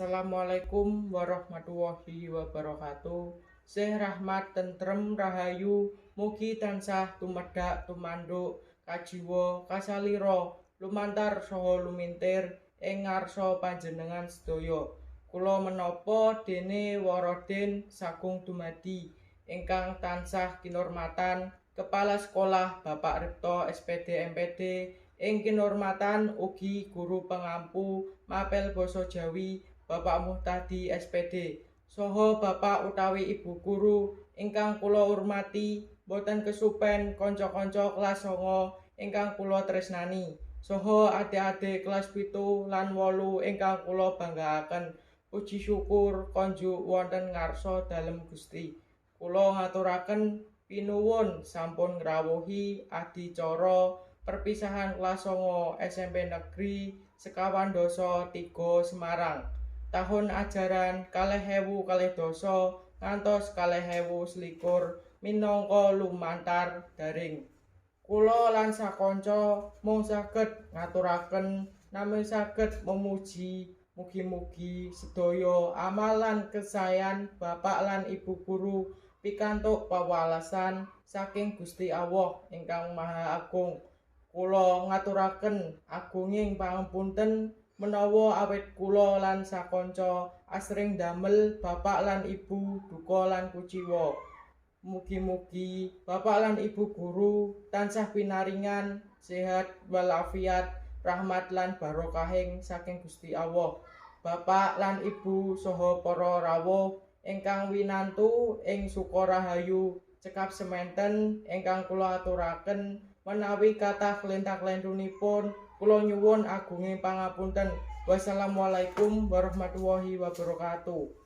Assalamualaikum warahmatullahi wabarakatuh. Sih rahmat tentrem rahayu, mugi tansah tumedhak tumanduk kajiwa kasalira lumantar saha lumintir ing ngarsa panjenengan sedaya. Kula menapa dene Waradin sagung dumadi ingkang tansah kinurmatan Kepala Sekolah Bapak Ripto SPD MPD, ing kinurmatan ugi guru pengampu mapel basa Jawi Bapak Muhtadi SPD, saha bapak utawi ibu guru ingkang kula urmati, boten kesupen kanca-kanca kelas 9 ingkang kula tresnani, saha adik-adik kelas 7 lan 8 ingkang kula banggaaken. Puji syukur konjuk wonten ngarsa dalem Gusti. Kula ngaturaken pinuwun sampun ngrawuhi adicara perpisahan kelas 9 SMP Negeri 3 Semarang tahun ajaran 2020 ngantos 2021 minangka lumantar daring. Kula lan sakanca mung saged ngaturaken namung saged memuji, mugi-mugi sedaya amalan kesayan bapak lan ibu guru pikantuk pawelasan saking Gusti Allah ingkang Maha Agung. Kula ngaturaken agunging pangapunten menawa awit kula lan sakanca asring damel bapak lan ibu duka lan kuciwa. Mugi-mugi bapak lan ibu guru tansah pinaringan sehat walafiat, rahmat lan barokahing saking Gusti Allah. Bapak lan ibu saha para rawuh ingkang winantu ing Sukorahayu, cekap sementen ingkang kula aturaken, menawi kathah klenta-klentunipun kula nyuwun agunging pangapunten. Wassalamualaikum warahmatullahi wabarakatuh.